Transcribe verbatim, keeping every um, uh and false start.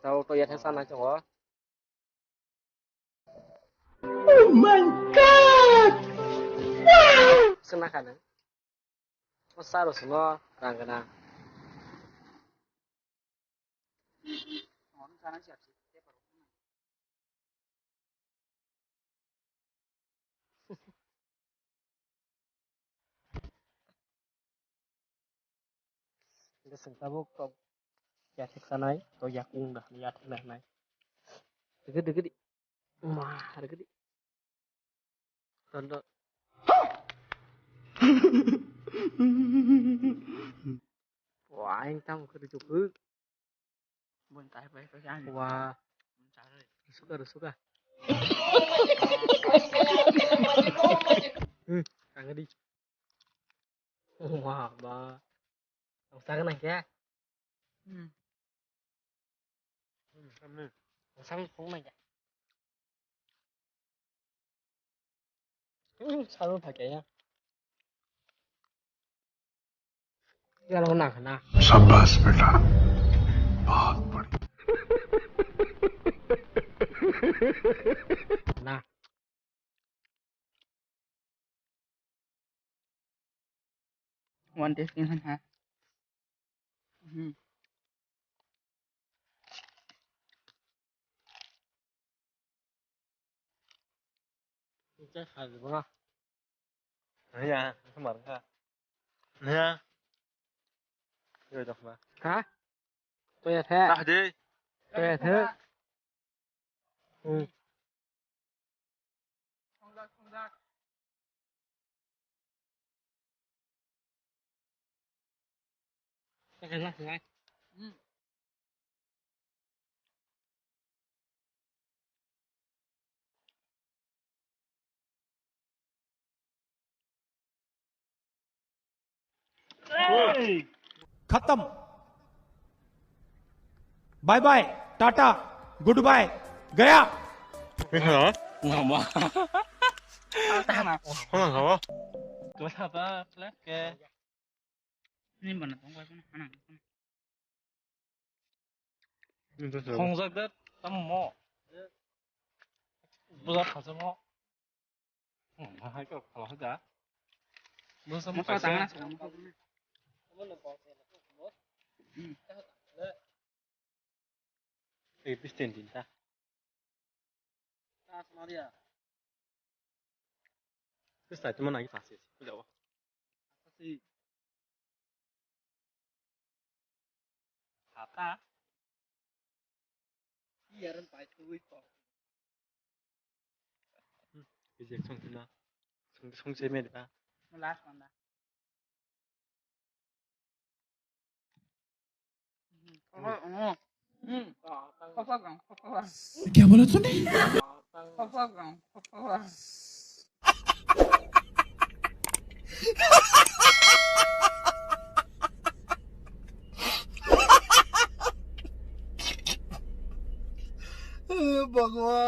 Tabuk to yatha sana chongo. Oh my God! Wow! Sena kana. O saro sino rang kana. Bwswk tabuk tok yathek sanai, tok yakung da, yathek na nai. Dikit, dikit. Ma, dikit. Tondo. Wah, yang tamu kudu cukup. Bun tai pai pai ani. Wah. Bun tai. Rusuka, rusuka. Hmm, kang di. Wah, ba. Rusuka nang ya. Hmm. Hmm, kami. Rusuka nang ya. Hmm, saru pakai ya. Galo na na. शाबाश बेटा, बहुत बढ़िया। Na. One testing han ha. Hmm. Naya, kemar ka. Naya. Yo, dok ma. Ha? To ya the. Tah de. To ya the. Hmm. खत्म। Bye bye, tata, goodbye, गया। Hello. Mama. Hello. Ni mana tong bai kono hana. Khongjak da tamo mo. Buja khajamo. Hmm, hai ko khala haja. Buja mo kaisa. Eh, pisten din ta. Pista cuma lagi pasti sih, udah wah. Apa sih? Kata. Iya, ren pai tui kok. Hmm, bijak song sina. Song, song se me da. Last one da. क्या बोला तूने? भगवान।